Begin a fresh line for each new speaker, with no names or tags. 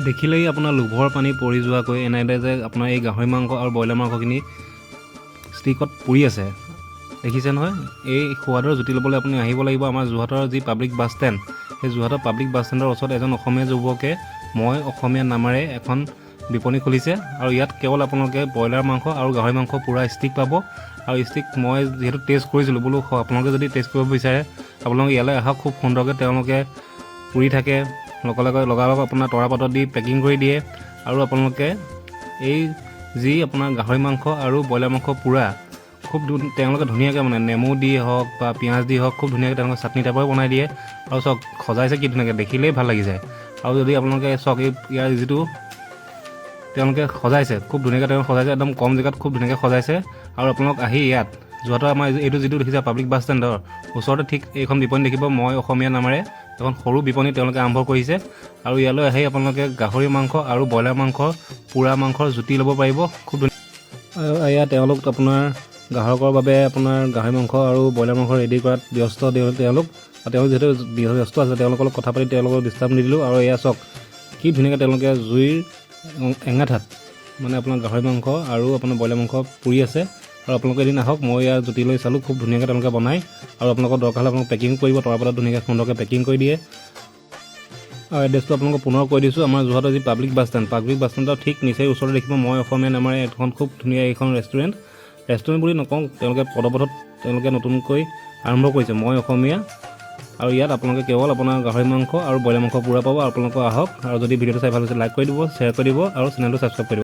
দেখিলেই আপোনাৰ লোভৰ পানী পৰি যোৱাকৈ এনেদৰে যে আপোনাৰ এই গাহৰি মাংস আৰু ব্ৰইলাৰ মাংসখিনি ষ্টিকত পুৰি আছে, দেখিছে নহয়? এই সোৱাদৰ জুতি ল'বলৈ আপুনি আহিব লাগিব আমাৰ যোৰহাটৰ যি পাব্লিক বাছ ষ্টেণ্ড, সেই যোৰহাটৰ পাব্লিক বাছ ষ্টেণ্ডৰ ওচৰত এজন অসমীয়া যুৱকে মই অসমীয়া নামেৰে এখন বিপণী খুলিছে। আৰু ইয়াত কেৱল আপোনালোকে ব্ৰইলাৰ মাংস আৰু গাহৰি মাংস পূৰা ষ্টিক পাব। আৰু ষ্টিক মই যিহেতু টেষ্ট কৰিছিলোঁ, বোলো আপোনালোকে যদি টেষ্ট কৰিব বিচাৰে, আপোনালোকে ইয়ালৈ আহক। খুব সুন্দৰকৈ তেওঁলোকে পুৰি থাকে, লগে লগে লগালগ আপোনাৰ তৰাপাতত দি পেকিং কৰি দিয়ে। আৰু আপোনালোকে এই যি আপোনাৰ গাহৰি মাংস আৰু ব্ৰইলাৰ মাংস পূৰা খুব তেওঁলোকে ধুনীয়াকৈ মানে নেমু দি হওক বা পিঁয়াজ দি হওক, খুব ধুনীয়াকৈ তেওঁলোকে চাটনি টাইপৰ বনাই দিয়ে। আৰু চাওক, সজাইছে কি ধুনীয়াকৈ, দেখিলেই ভাল লাগি যায়। আৰু যদি আপোনালোকে চাওক, এই ইয়াৰ যিটো তেওঁলোকে সজাইছে, খুব ধুনীয়াকৈ তেওঁলোকে সজাইছে, একদম কম জেগাত খুব ধুনীয়াকৈ সজাইছে। আৰু আপোনালোক আহি ইয়াত যোৰহাটৰ আমাৰ এইটো যিটো দেখিছে, পাব্লিক বাছ ষ্টেণ্ডৰ ওচৰতে ঠিক এইখন বিপণী দেখিব। মই অসমীয়া নামেৰে এখন সৰু বিপণী তেওঁলোকে আৰম্ভ কৰিছে। আৰু ইয়ালৈ আহি আপোনালোকে গাহৰি মাংস আৰু ব্ৰইলাৰ মাংস, পোৰা মাংসৰ জুতি ল'ব পাৰিব। খুব ধুনীয়া। আৰু এয়া তেওঁলোক আপোনাৰ গ্ৰাহকৰ বাবে আপোনাৰ গাহৰি মাংস আৰু ব্ৰইলাৰ মাংস ৰেডি কৰাত ব্যস্ত তেওঁলোক। আৰু তেওঁলোক যিহেতু ব্যস্ত আছে, তেওঁলোকৰ লগত কথা পাতি তেওঁলোকক ডিষ্টাৰ্ব নিদিলোঁ। আৰু এয়া চাওক, কি ধুনীয়াকৈ তেওঁলোকে জুইৰ এঙাঠাত মানে আপোনাৰ গাহৰি মাংস আৰু আপোনাৰ ব্ৰইলাৰ মাংস পুৰি আছে। আৰু আপোনালোকে এদিন আহক। মই ইয়াৰ জুতি লৈ চালোঁ, খুব ধুনীয়াকৈ তেওঁলোকে বনায়। আৰু আপোনালোকৰ দৰকাৰ হ'লে আপোনালোক পেকিং কৰিব, তৰাপাতত ধুনীয়াকৈ সুন্দৰকৈ পেকিং কৰি দিয়ে। আৰু এড্ৰেছটো আপোনালোকক পুনৰ কৈ দিছোঁ। আমাৰ যোৰহাটৰ যি public bus stand, public bus ষ্টেণ্ডৰ ঠিক নিচেই ওচৰতে দেখিব মই অসমীয়া নামেৰে এখন খুব ধুনীয়া এইখন ৰেষ্টুৰেণ্ট। ৰেষ্টুৰেণ্ট বুলি নকওঁ, তেওঁলোকে পদপথত তেওঁলোকে নতুনকৈ আৰম্ভ কৰিছে মই অসমীয়া। আৰু ইয়াত আপোনালোকে কেৱল আপোনাৰ গাহৰি মাংস আৰু ব্ৰইলাৰ মাংস পূৰা পাব। আৰু আপোনালোকে আহক। আৰু যদি ভিডিঅ'টো চাই ভাল হৈছে, লাইক কৰি দিব, শ্বেয়াৰ কৰি দিব আৰু চেনেলটো ছাবস্ক্ৰাইব কৰি দিব।